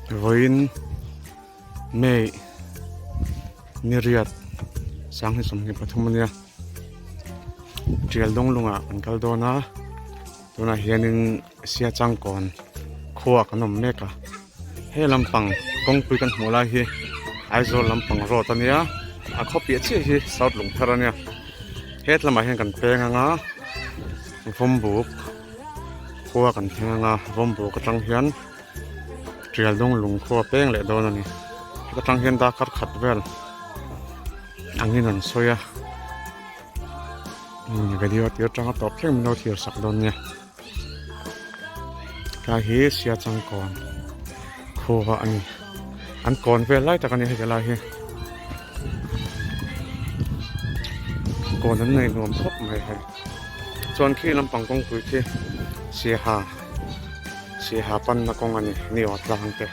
Vawiin May ni riat sanghnih 23 a nia tial dawng lungah kan kal dawn a tunah hianin Siachangkawn khua kan awm mek a he lampang kawngpui kan hmuh lai hi Aizawl lampang road a nia a khaw piah chiah hi South Lungthar a nia he lamah hian kan peng anga Vawmbuk khua kan thleng anga Vawmbuk atang hian tial dawng lung khua peng leh dawn a ni heta tang hian darkar khat vel angin an sawi a video tir atanga tawp thleng min lo thlir sak dawn nia tlai hi sia changkawn khua a ni an kawn vel lai tak a ni heti lai hi kawn an nei nuam khawp mai hei chuan khi lampang kawngpui khi siaha Siaha panna kawng a ni ni aw tlang te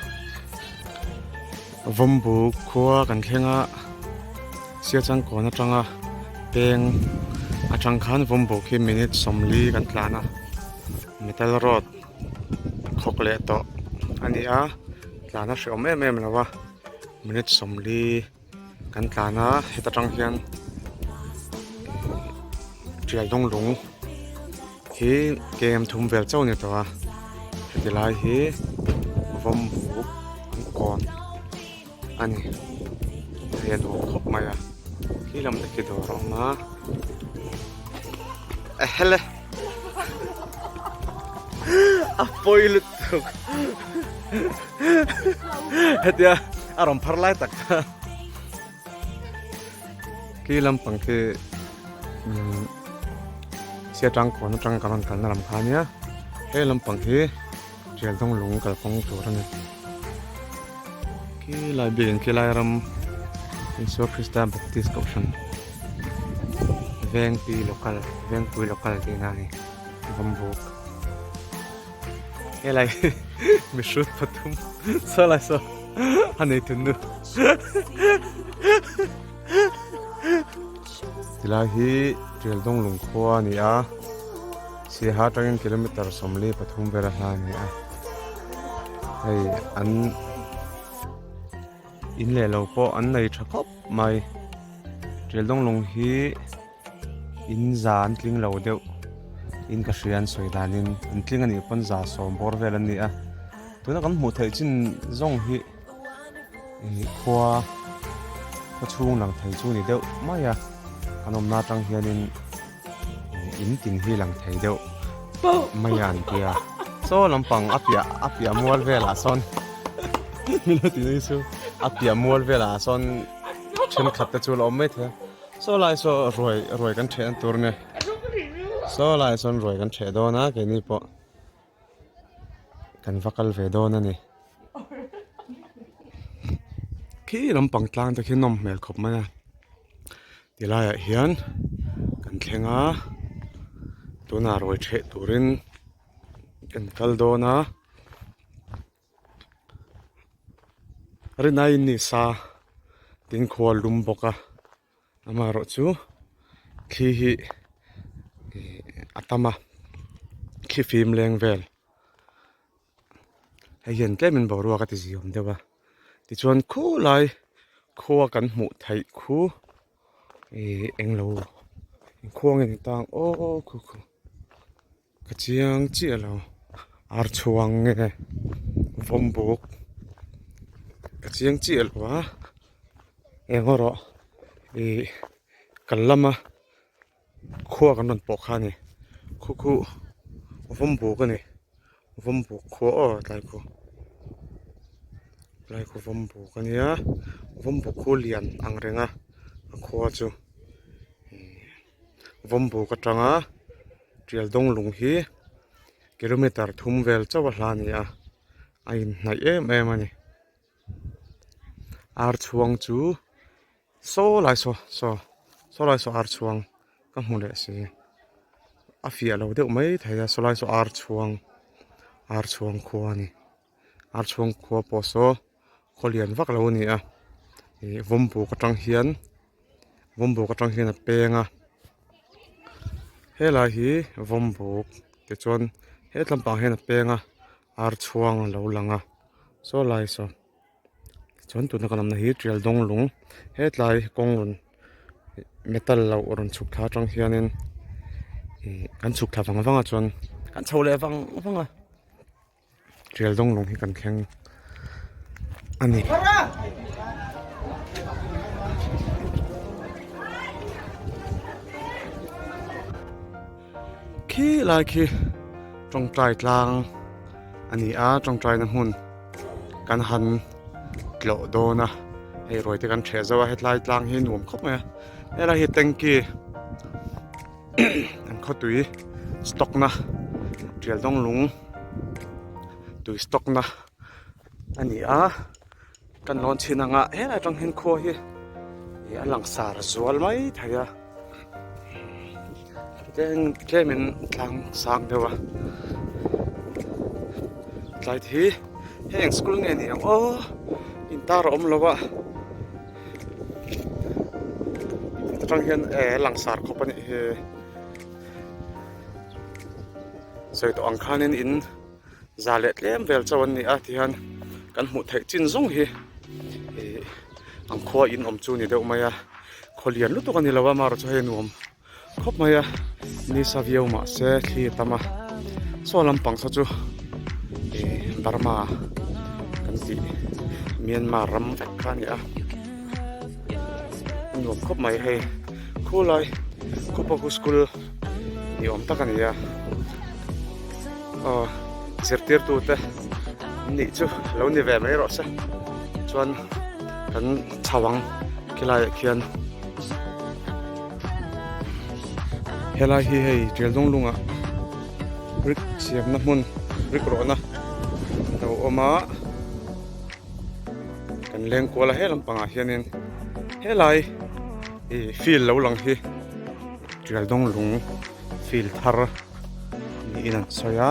Vawmbuk khua kan thleng a Siachangkawn atanga peng atang khan Vawmbuk hi minute 40 kan tlan a metal road khawk leh tawh a ni a tlan a hreawm em em lo a minute 40 kan tlan a heta tang hian tial dawng lung hi kem thum vel chauh a ni tawh a heti lai hi vawmbuk an kawn a ni hei a nuam khawp mai a khi lam te khi dawr a awm a ehele a pawi lutuk hetia a rawn phar lai tak kha khi lampang khi umm sia tang kawn atang kan rawn kalna lam kha ania he lampang hi tial dawng lung kalkawng tur a ni khi lai biakin khi lai ram Isua Krista Baptist Kohhran Vengpi local Vengpui local tihna a ni Vawmbuk. Helai mi hrut pathum saw lai saw a nei thun nu tilai hi Tialdawng lungkhua a ni a Siaha atangin kilometer 43 vel a hla a ni a hei an in leh lo pawh an nei tha khawp mai Tialdawng lung hi. In za an tling lo deuh in ka hria an sawi danin an tling anih pawn za sawm bawr vel an ni a tuna kan hmuh theih chin zawng hi ih khua khaw chhung lang thei chu ni deuh mai a kan awmna atang hianin ih in tin hi lang thei deuh mai a an tia saw lampang a piah a piah mual velah sawn min lo ti nui chu a piah mual velah sawn thenkhat te chu a la awm mai thei a. Saw lai saw ruai ruai kan thehna tur nia saw lai sawn ruai kan theh dawn a keini pawh kan va kal ve dawn a ni khi lampang tlang te khi nawm hmel khawp mai a tilaiah hian kan thleng a tunah ruai theh turin kan kal dawn a. Rinaiin ni sa tin khua lum bawk a amaherawh chu thli hi ih a tam a thli fim leng vel hei hian tlemin boruak a ti ziawm deuh a tichuan khulai khua kan hmuh theih khu ih englo khuang in tang aw khu khu. Ka chiang chiah lo ar chhuang nge vawmbuk ka chiang chiah lo a eng erawh ih kan lama khua kan rawn pawh kha a ni khu khu vawmbuk a ni vawmbuk khua aw tlai khu tlai khu vawmbuk a nia vawmbuk khu lian ang reng a a khua chu ih vawmbuk atanga. Tial dawng lung hi kilometer thum vel chauh a hla a ni a a inhnaih em em a ni ar chhuang chu saw lai saw saw saw lai saw ar chhuang ka hmu leh si a fiah lo deuh mai thei a saw lai saw ar chhuang ar chhuang khua a ni ar chhuang khua pawh saw khaw lian vak lo a ni a ih vawmbuk atang hian vawmbuk atang hian a peng a helai hi vawmbuk tichuan he tlampang hian a peng a ar chhuang a lo lang a. Saw lai saw chuan tuna kan awmna hi tial dawng lung hetlai kawng rawn metal loh rawn chhuk thla atang hianin ih kan chhuk thla vang vang a chuan kan chho leh vang vang a tial dawng lung hi kan thleng a ni. Khi lai khi tawngtai tlang a ni a tawngtaina hmun kan han tlawh dawn a hei ruai te kan ṭheh zo a hetlai tlang hi nuam khawp mai a helai hi tanky an khawtui stock na tial dawng lung tui stock na a ni a kan lawn chhin ang a helai atang hian khua hi ih a langsar zual mai thei a tlem tlemin tlang sang deuh a tlai te hi heng school nge ni ang aw intar a awm lo a atang hian eh langsar khawp a nih hi sawi tawh ang khanin in. Za leh tlem vel chauh an ni a tihian kan hmuh theih chin zawng hi ih ang khua in awm chu ni deuh mai a khaw lian lutuk a ni lo a amaherawh chu hei nuam khawp mai a nisa viau mahse thli a tam a saw lampang saw chu ih Burma kan tih Myanmar ram vek kha a ni a a nuam khawp mai hei khulai khupa khu school ni awm tak a ni a. Aw zirtirtu te nih chu lo ni ve mai rawh se chuan kan chho ang khilai ah khian helai hi hei tial dawng lungah brick siamna hmun brick rawhna a lo awm a kan leng kual a he lampangah hianin helai ih field lo lang hi tial dawng lung field thar. Niin an sawi a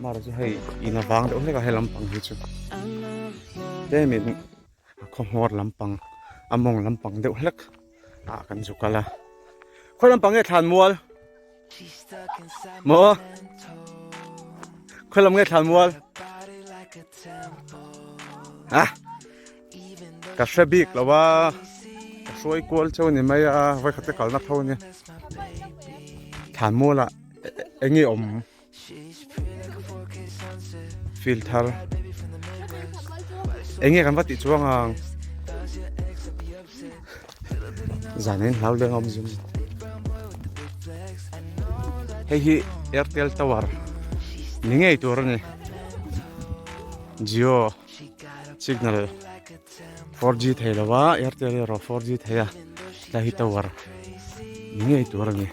mar chu hei in a vang deuh hlek a he lampang hi chu tlemin a khawhmawr lampang a mawng lampang deuh hlek ah kan zu kal a khawi lampang nge thlan mual maw khawi lam nge thlan mual a ka hre bik lo a ka hruai kual cheu ni mai a vawikhat te kalna tho a nia thlan mualah eng nge awm field thar eng nge kan va tih chuang ang zan in hlau leng awm zum hei hi airtel tower ni ngei tur a ni jio signal 4G thei lo a airtel erawh 4G thei a tlai hi tower ni ngei tur a ni.